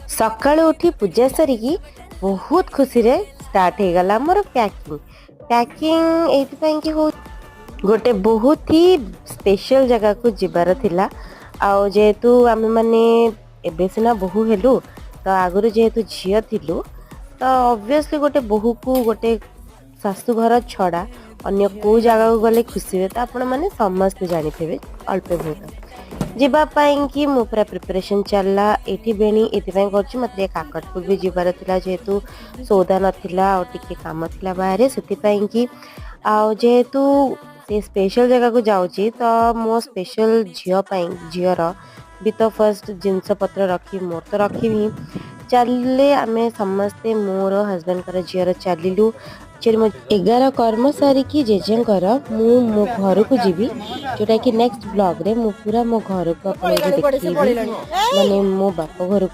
ସକାଳୁ ଉଠି ପୂଜା ସାରିକି ବହୁତ ଖୁସିରେ ଷ୍ଟାର୍ଟ ହେଇଗଲା ମୋର ପ୍ୟାକିଂ। ପ୍ୟାକିଂ ଏଇଥିପାଇଁ କି ହଉ, ଗୋଟେ ବହୁତ ହି ସ୍ପେଶାଲ ଜାଗାକୁ ଯିବାର ଥିଲା। ଆଉ ଯେହେତୁ ଆମେମାନେ ଏବେ ସିନା ବୋହୂ ହେଲୁ, ତ ଆଗରୁ ଯେହେତୁ ଝିଅ ଥିଲୁ, ତ ଅବଭିୟସଲି ଗୋଟେ ବୋହୂକୁ ଗୋଟେ ଶାଶୁଘର ଛଡ଼ା ଅନ୍ୟ କେଉଁ ଜାଗାକୁ ଗଲେ ଖୁସି ହୁଏ, ତ ଆପଣମାନେ ସମସ୍ତେ ଜାଣିଥିବେ ଅଳ୍ପ ବହୁତ। ଯିବା ପାଇଁ କି ମୁଁ ପୁରା ପ୍ରିପାରେସନ୍ ଚାଲିଲା। ଏଇଠି ବେଣୀ ଏଥିପାଇଁ କରୁଛି, ମୋତେ ଟିକେ କାକଟପୁର ବି ଯିବାର ଥିଲା, ଯେହେତୁ ସଉଦା ନଥିଲା ଆଉ ଟିକେ କାମ ଥିଲା ବାହାରେ, ସେଥିପାଇଁ କି। ଆଉ ଯେହେତୁ ସେ ସ୍ପେଶାଲ ଜାଗାକୁ ଯାଉଛି, ତ ମୋ ସ୍ପେଶାଲ ଝିଅ ପାଇଁ, ଝିଅର ବି ତ ଫାର୍ଷ୍ଟ ଜିନିଷ ପତ୍ର ରଖି, ମୋର ତ ରଖିବି ହିଁ। ଚାଲିଲେ ଆମେ ସମସ୍ତେ, ମୋର, ହଜବେଣ୍ଡଙ୍କର, ଝିଅର ଚାଲିଲୁ। ଆକ୍ଚୁଆଲି ମୋ 11 କର୍ମ ସାରିକି ଜେଜେଙ୍କର ମୁଁ ମୋ ଘରକୁ ଯିବି, ଯେଉଁଟାକି ନେକ୍ସଟ ବ୍ଲଗ୍ରେ ମୁଁ ପୁରା ମୋ ଘରକୁ ଆପଣଙ୍କୁ ଦେଖେଇବି, ମାନେ ମୋ ବାପ ଘରକୁ।